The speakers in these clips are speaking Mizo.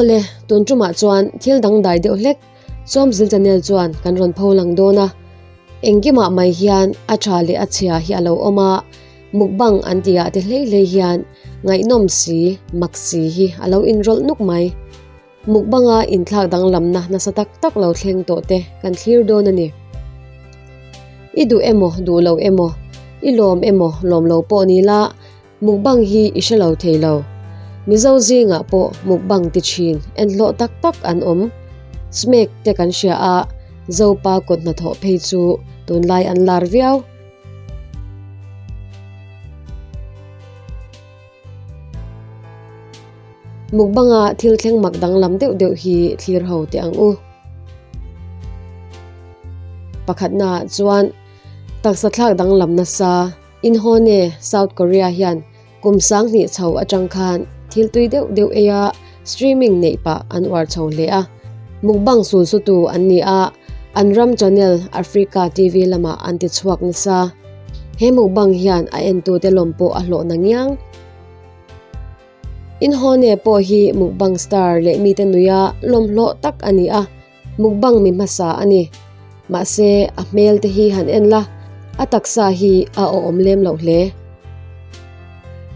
Awle, tun tumah chuan thil dangdai deuh hlek Sawmzil channel chuan kan rawn pho lang dawn a, engkimah mai hian a tha leh a chhia hi a lo awm a, mukbang an tih ah te hlei hlei hian ngaihnawm si, mak si hi a lo inrawlh nuk mai. Mukbanga inthlak danglamna nasa tak tak lo thleng tawh te kan thlir dawn a ni. I duh emaw duh lo emaw, i lawm emaw lawm lo pawh ni la, Mukbang hi i hre lo thei lo. Mizo zingah pawh mukbang ti thin en hlawh tak tak an awm. Smek te kan hria a, Zopa kut hnathawh phei chu tunlai an lar viau. Mukbanga thil thleng mak danglam deuh deuh hi thlir ho teh ang u. Pakhatnaah chuan taksa thlak danglam nasa. Inhone, South Korea hian kum 2000 chho atang khan thil tui deuh deuh eia streaming neih pah an uar chho hle a. Mukbang sulsutu an ni a, an ram channel Africa TV lamah an ti chhuak nasa. He mukbang hian a entute lawm pawh a hlawh na ngiang. Inhone pawh hi mukbang star leh mite nuia lawmhlawh tak a ni a. Mukbang mi hmasa a ni. Mahse, a hmel te hi han en la, a taksa hi a awhawm lem loh hle.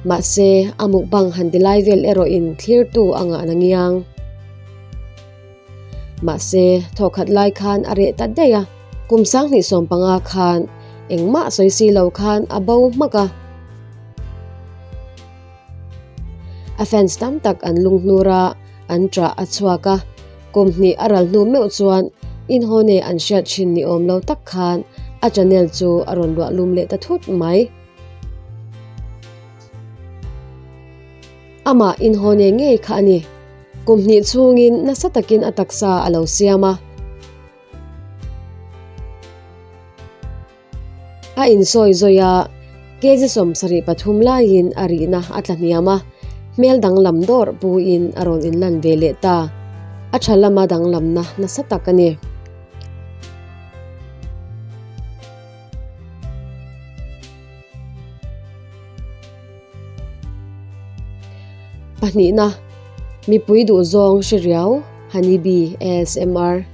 Mahse, a mukbang han ti lai vel erawh in thlirtu a ngah na ngiang. Mahse, thawkhat lai khan a reh ta daih a, kum 2015 khan engmah sawi si lo khan a bo hmak a. A fans tam tak an lunghnur a, an ṭah a chhuak a. Kum hnih a ral hnu meuh chuan inhawne an hriat thin ni awm lo tak khan a channel chu a rawn luah lum leh ta thut mai. Amah inhawne ngei kha a ni. Kum hnih chhungin nasa takin a taksa a lo siam a. A insawi zawi a, kg 73 laiin a rihna a tla hniam a, hmel danglam dawrh puin a rawn inlan ve leh ta. A tha lama danglamna nasa tak a ni. Pahnihna, mipui duhzawng hre riau, Honeybee ASMR.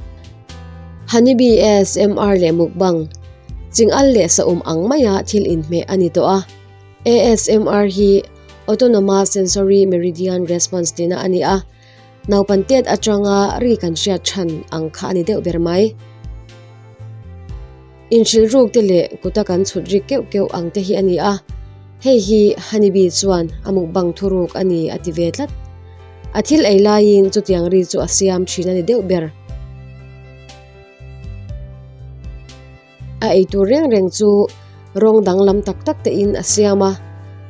Honeybee ASMR leh mukbang, chingal leh saum ang maia thil inhmeh a ni tawh a. ASMR hi Autonomous Sensory Meridian Response tihna a ni a, naupan tet atanga ri kan hriat chhan ang kha a ni deuh ber mai. Inhrilh ruk te leh kuta kan chhut rik keuh keuh ang te hi a ni a, hei hi Honeybee chuan a mukbang thuruk a ni a ti ve tlat. A thil ei laiin chutiang ri chu a siam thin a ni deuh ber. A ei tur reng reng chu rawng danglam tak tak te in a siam a,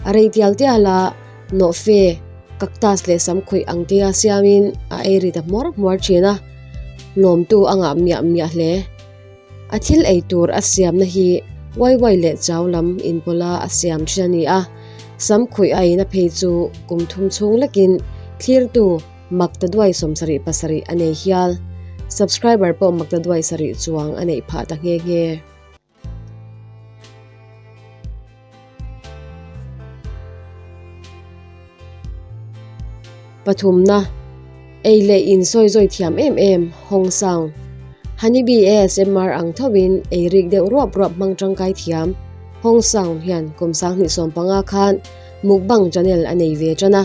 a rei tial tial a, nawhfe, cactus leh samkhuih ang te a siamin a ei ri ta hmuar hmuar thin a, lawmtu a ngah miah miah hle. A thil ei tur a siamna hi waiwai leh chau lam inpawla a siam thin a ni a, samkhuih a eina phei chu kum thum chhung lekin thlirtu maktaduai 77 a nei hial. Subscriber pawh maktaduai sarih chuang a neih phah ta nghe nghe. Pathumna, Ei leh in sawi zawi thiam em em, Hong Sound. Honeybee ASMR ang thovin ei rik deuh ruap ruap hmang tangkai thiam, Hong Sound hian kum 2015 khan mukbang channel a nei ve tan a.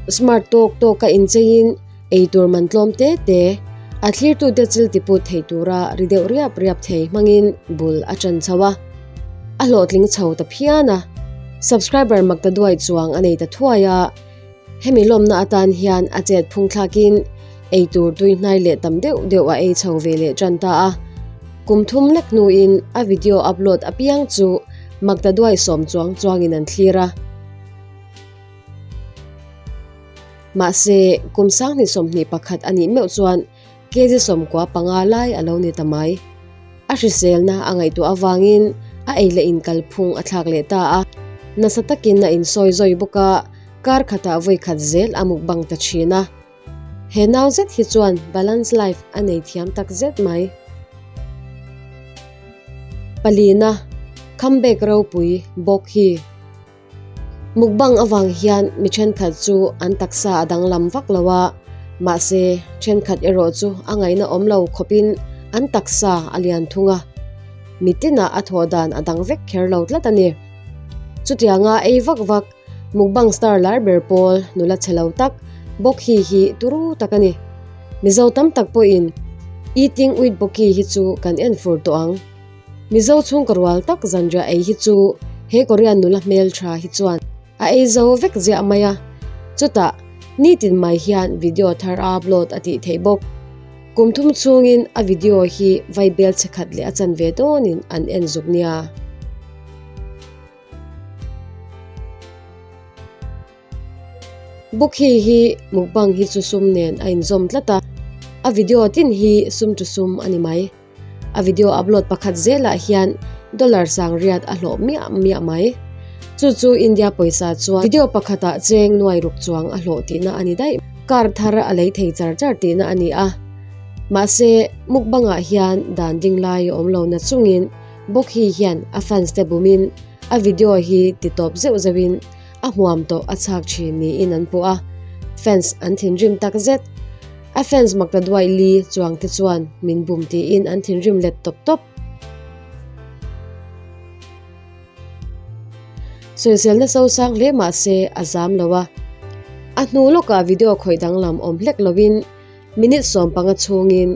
Smart tawk tawka incheiin ei tur man tlawm te te, a thlirtute chil tiput thei tura ri deuh riap riap thei hmangin bul a tan chho a. A hlawhtling chho ta phian a, subscriber makta duai chuang a nei ta thuai a, hemi lawmna atan hian a chet phung thlakin ei tur tui hnai leh tam deuh deuh a ei chho ve leh tan ta a. Kum thum lek hnuin a video upload apiang chu makta duai sawm chuang chuangin an thlir a. Mahse, kum 2021 a nih meuh chuan kg 95 lai a lo ni ta mai. A hriselna a ngaihtuah avangin a ei leh inkalphung a thlak leh ta a. Nasa takin a insawi zawi bawk a, kar khatah vawi khat zel a mukbang ta thin a. He nau zet hi chuan balance life a nei thiam tak zet mai. Palina, comeback ropui bawk hi. Mukbang avang hian mi thenkhat chu an taksa a danglam vak lo a, mahse thenkhat erawh chu a ngaihna awm lo khawpin an taksa a lian thung a, mi tinah a thawh dan a dang vek kher lo tlat a ni. Chutianga ei vak vak mukbang star lar ber pawl nula chhe lo tak Bawkhi hi turu tak a ni. Mizo tam tak pawhin Eating with Bawki hi chu kan en fur tawh ang. Mizo chhungkaw rual tak zanriah ei hi chu he Korean nula hmeltha hi chuan a ei zo vek ziah mai a, chutah nitin mai hian video thar a upload a tih theih bawk. Kum thum chhungin a video hi vai bel chhe khat leh a chanve dawnin an en zuk nia. Bukhi hi mukbang hi chu sum nen a inzawm tlat a, a video tin hi sum chu sum a ni mai. A video upload pakhat zelah hian dollar sang riat a hlawh miah miah mai. Chu chu India pawisa chuan video pakhatah cheng nuai ruk chuang a hlawh tihna a ni daih. Car thar a lei thei char char tihna a ni a. Mahse, mukbangah hian dan ding lai a awm lo na chungin Bawkhi hian a fans te bumin a video hi ti tawp zeuh zeuhin a hmuam tawh a chhak thin niin an puh a, fans an thinrim tak zet. A fans makta duai li chuang te chuan min bum tiin an thinrim let tawp tawp. Sawiselna sosang hle mah se a zam lo a, a hnu lawkah video khawih danglam awm hlek loin minute 15 chhungin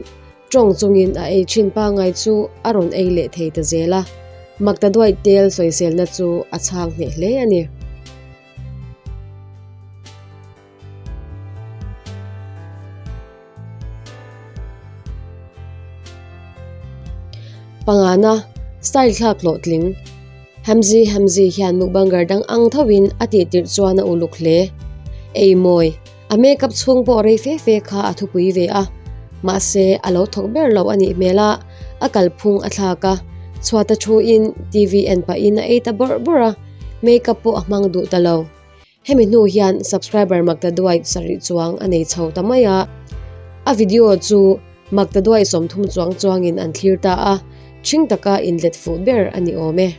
tawng chungin a ei thin pangai chu a rawn ei leh thei ta zel a, makta duai tel sawiselna chu a chhang hneh hle a ni. Pangana, style thlak hlawhtling. Hamzi Hamzi hian mukbanger dang ang thoin a tih tirh chuan a uluk hle. Ei mawi, a makeup chhung pawh rei fe fe kha a thupui ve a. Mahse, a lo thawk ber lo a nih hmel a, a kalphung a thlak a. Chhuata thuin TV en pahin a ei ta bawrh bawrh a, makeup pawh a hmang duh ta lo. Hemi hnu hian subscriber maktaduai sarih chuang a nei chho ta mai a, a video chu maktaduai 30 chuang chuangin an thlir ta a, ṭhing taka inlet fuh ber a ni awm e.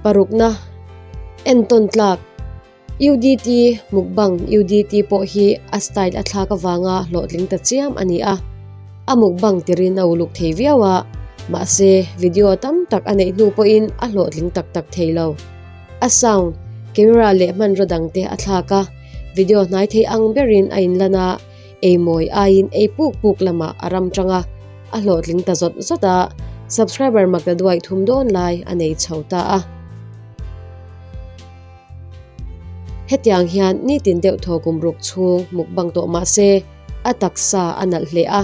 Parukna, Entawn tlak. UDT, Mukbang UDT pawh hi a style a thlak avanga hlawhtling ta chiam a ni a, a mukbang tirin a uluk thei viau a, mahse video tam tak a neih hnu pawhin a hlawhtling tak tak thei lo. A sound, camera leh hmanraw dangte a thlak a, video hnai thei ang berin a inlan a, ei mawi aiin ei puk puk lamah a ram tang a, a hlawhtling ta zawt zawt a, subscriber maktaduai thum dawn lai a nei chho ta a. Hetiang hian nitin deuh thaw kum ruk chhung mukbang tawh mah se a taksa a nalh hle a,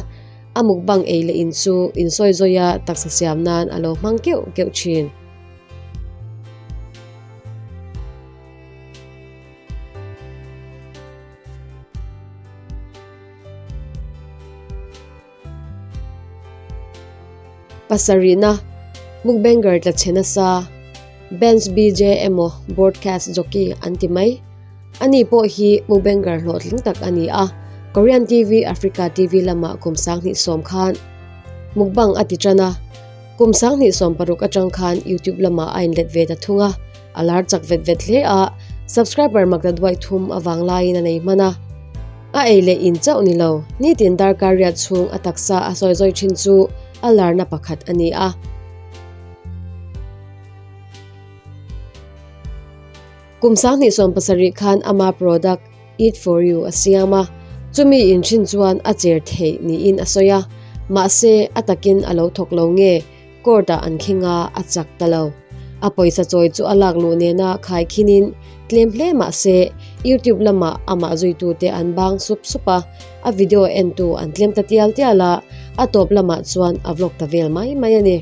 a mukbang ei leh in chu insawi zawi a taksa siam nan a lo hmang keuh keuh thin. Pasarihna, Mukbanger tla chhe nasa, Benz BJ emaw Broadcast Jockey an ti mai. Ani pawh hi mukbanger hlawhtling tak a ni a, Korean TV Africa TV lamah kum 2010 khan mukbang a ti tan a, kum 2016 atang khan YouTube lamah a inlet ve ta thung a, a lar chak vet vet hle a, subscriber maktaduai thum avang laiin a nei hman a. A ei leh in chauh ni lo, nitin darkar riat chhung a taksa a sawi zawi thin chu a larna pakhat a ni a. Kum 2017 khan ama product Eat For You a siam a, chumi inthin chuan a cher theih niin a sawi a, mahse a takin a lo thawk lo nge Court ah an khing a, a chak ta lo. A pawisa chawi chu a lak luh nena khai khinin tlem hle mah se YouTube lamah amah zuitute an bang sup sup a, a video entu an tlem ta tial tial a, a tawp lamah chuan a vlog ta vel mai mai a ni.